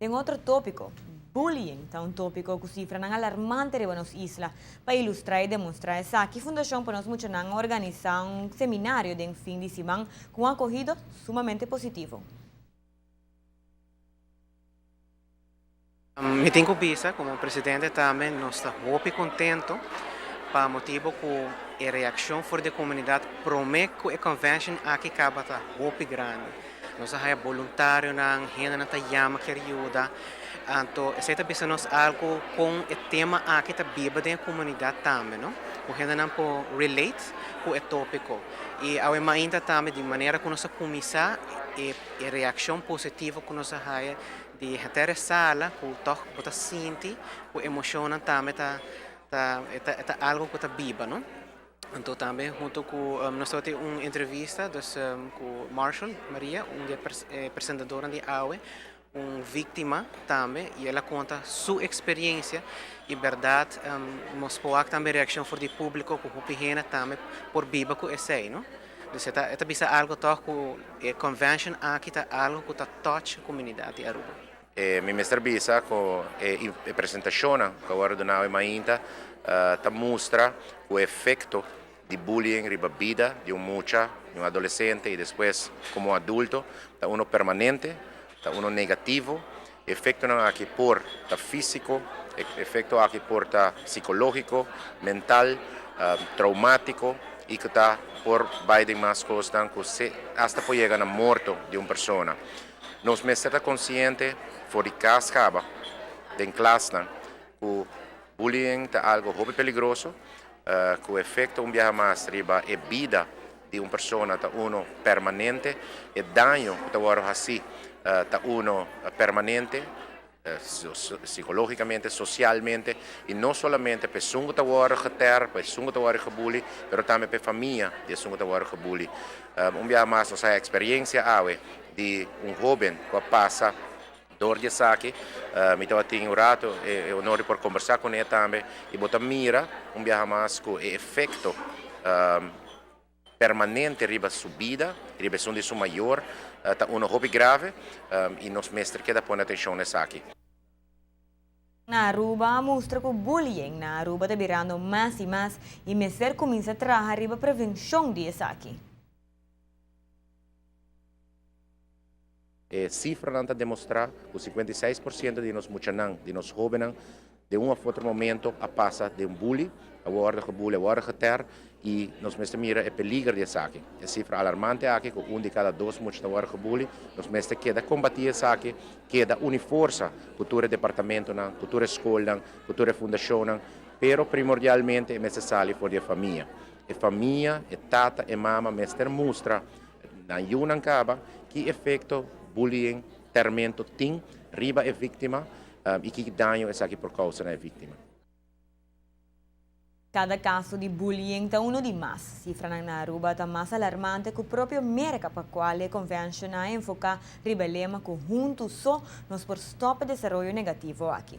Den otro tópiko, bullying ta un tópiko ku sifranan alarmante riba nos isla. Pa ilustrá i demostrá esaki, Fundashon pa Nos Muchanan a organisá un seminario den fin di siman ku un akohido sumamente positivo. Mi tin ku bisa komo presidente tambe nos ta hopi kontento pa motibu ku e reakshon for di e komunidat promé ku e convention aki kaba ta hopi grandi. Nos a haya boluntarionan, hendenan ta yama kier yuda. Anto esei ta bisa nos algu kon e tema aki ta biba den e komunidat tambe, no? Ku hendenan por relate ku e topiko. I awe mainta tambe di manera ku nos a kuminsá e e reakshon positivo ku nos a haya di henter e sala ku tòg bo ta sinti ku emoshonnan tambe ta ta ta algu ku ta biba, no? Anto tambe hunto ku nos tabatin un entrevista dus ku Marshall Maria, un di e presentadornan di awe, un víktima tambe i el a konta su eksperiencia i bèrdat nos por wak tambe reakshon for di públiko ku hopi hende tambe por biba ku esei no. Dus e ta e ta bisa algu tòg ku e convention aki ta algu ku ta touch komunidat di Aruba. Mi mester bisa ku e presentashonnan ku a wòrdu duna awe mainta ta mustra ku e efekto di bullying riba bida di un mucha, di un adolesente i despues komo un adulto ta uno permanente, ta uno negativo. E efektonan aki por ta físiko, e efekto aki por ta sikológiko, mental, traumátiko i ku ta por bai den mas kosnan ku asta por yega na morto di un persona. Nos mester ta konsiente for di kas kaba den klasnan ku bullying ta algo hopi peligroso ku efekto un biaha mas riba e bida di un persona ta uno permanente, e daño ku ta wòrdu hasí ta uno permanente sikológikamente, sosialmente i no solamente pa esun ku ta wòrdu getèr, pa esun ku ta wòrdu gebuli, pero tambe pa e famia di esun ku ta wòrdu gebuli. Un biaha mas nos a eksperensia awe di un hóben ku a pasa dor di esaki. Mi tabatin un rato e honor di por kombersá kuné tambe i bo ta mira un biaha mas ku e efekto permanente riba su bida, riba esun di su mayor ta uno hopi grave i nos mester keda pone atenshon na esaki. Na Aruba a mustra cu bullying na Aruba ta birando mas y mas y mester cuminsa traha riba prevencion di esaki. E sifranan ta demostrá ku 56% di nos muchanan, di nos hóbennan, den un òf otro momento a pasa den un bully, a wòrdu gebully, a wòrdu getèr i nos mester mira e peliger di esaki. E sifra alarmante aki ku un di kada dos mucha ta wòrdu gebully, nos mester keda kombatí esaki, keda uni forsa ku tur e departamentonan, ku tur e skolnan, ku tur e fundashonnan, pero primordialmente e mester sali for di e famia. E famia, e tata, e mama mester mustra Nan yunan kaba ki efekto bullying, termento tin riba e víktima i ki daño esaki por kousa na e víktima. Kada kaso di bullying ta uno di mas. Sifranan na Aruba ta mas alarmante ku propio Merka pa kual e konvenshon a enfoká riba e lema ku huntu so nos por stòp e desaroyo negativo aki.